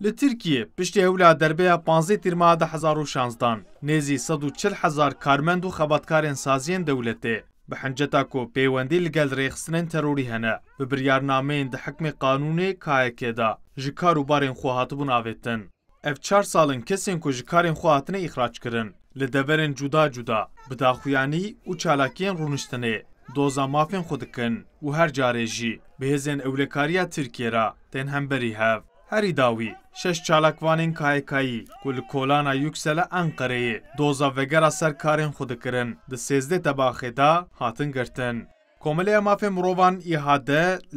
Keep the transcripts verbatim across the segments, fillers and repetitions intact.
Li Tirkiyê piştî hewla derbeya panzdeh Tîrmeha du hezar û şazdehan nêzî sed û çil hezar karmend û xebatkarên saziyên dewletê bi hinceta ku peywendî li gel rêxistinên terorî hene, bi biryarnameyên di hikmê qanûnê K H K de ji kar û barên xwe hatibûn avêtin. Ev çar sal in kesên ku ji karên xwe hatine îxrac kirin, li deverên cuda cuda bi daxuyanî û çalakiyên rûniştinê doza mafên xwe dikin û her carê jî bi hêzên ewlekariya Tirkiyê re tên hemberî hev. Herî dawî şeş çalakvanên K H K'yî ku li kolana Yukselê Enqereyê doza vegera ser karên xwe dikirin, di sêzdeh Tebaxê de hatin girtin. Komeleya Mafê Mirovan, İHAD,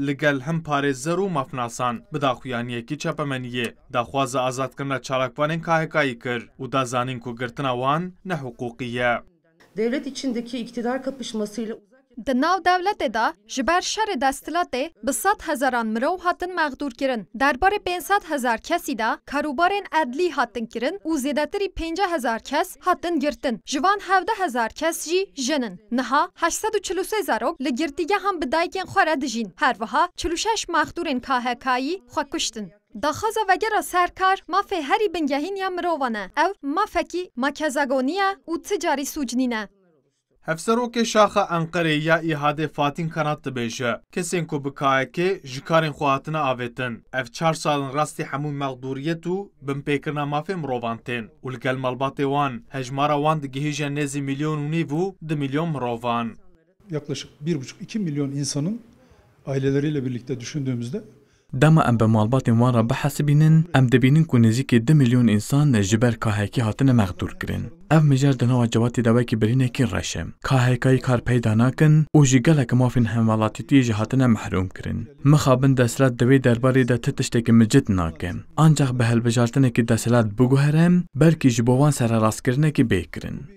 li gel hin parêzer û mafnasan bi daxuyaniyekî çapemeniyê daxwaza azadkirina çalakvanên K H K'yî kir û da zanîn ku girtina wan nehiqûqî ye. Devlet içindeki iktidar kapışmasıyla uzak Di nav dewletê de ji ber şerê desthilatê bi sed hezaran mirov hatin mexdûrkirin. Derbarê pênc sed hezar kesî de karûbarên edlî hatin kirin û zêdetirî pêncî hezar kes hatin girtin. Ji van hevdeh hezar kes jî jin in. Niha heşt sed û çil û sê zarok li girtîgehan bi dayikên xwe re dijîn. Her wiha çil û şeş mexdûrên K H K'yî xwe kuştin. Daxwaza vegera ser kar mafê herî bingehîn ya mirovan e. Ev mafekî makezagonî ye û ti carî sûc nîne. Hevserokê Şaxa Enqerê ya İHADê Fatîn Kanat dibêje, kesên ku bi K H K ji karên xwe hatine avêtin, ev çar sal in rastî hemû mexdûriyet û binpêkirina mafê mirovan tên û li gel malbatê wan hejmara wan digihîje nêzî milyon û nîv û du milyon mirovan. Yaklaşık bir buçuk iki milyon insanın aileleriyle birlikte düşündüğümüzde Dema em bi malbatên wan re bihesibînin, em dibînin ku nêzîkî du milyon însan ji ber K H K hatine mexdûr kirin. Ev mijar di nava cewatî de wekî birînekî reş e. K H K'yî kar peyda nakin û ji gelek mafên hemwelatîtiyê jî hatine mehrûm kirin. Mixabin desthilat di wê derbarê de ti tiştekî micid nake. Ancax bi hilbijartinekî desthilat biguhere, belkî ji bo wan sererastkirinekî bê kirin.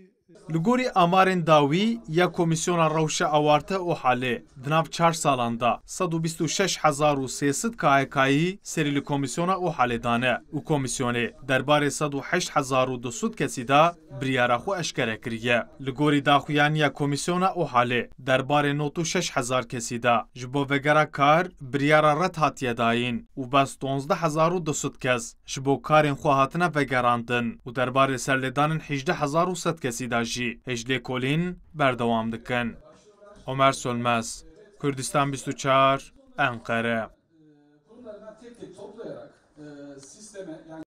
Li gorî amarên dawî ya Komîsyona Rewşa Awarte û Halê, di nav çar salan de sed û bîst û şeş hezar û sê sed K H K'yî serî li Komîsyona û Halê dane û komîsyonê derbarê sed û heşt hezar û du sed kesî de biryara xwe eşkere kiriye. Li gorî daxuyaniya Komîsyona û Halê, derbarê nod û şeş hezar kesî de ji bo vegera kar biryara red hatiye dayîn û bes donzdeh hezar û du sed kes ji bo karên xwe hatine vegerandin û derbarê serlêdanên hejdeh hezar û sed kesî de jî hêj lêkolîn berdewam dikin. Omer Sönmez, Kurdistan bîst û çar, Enqere. Bunları ben tek tek toplayarak, e, sisteme, yani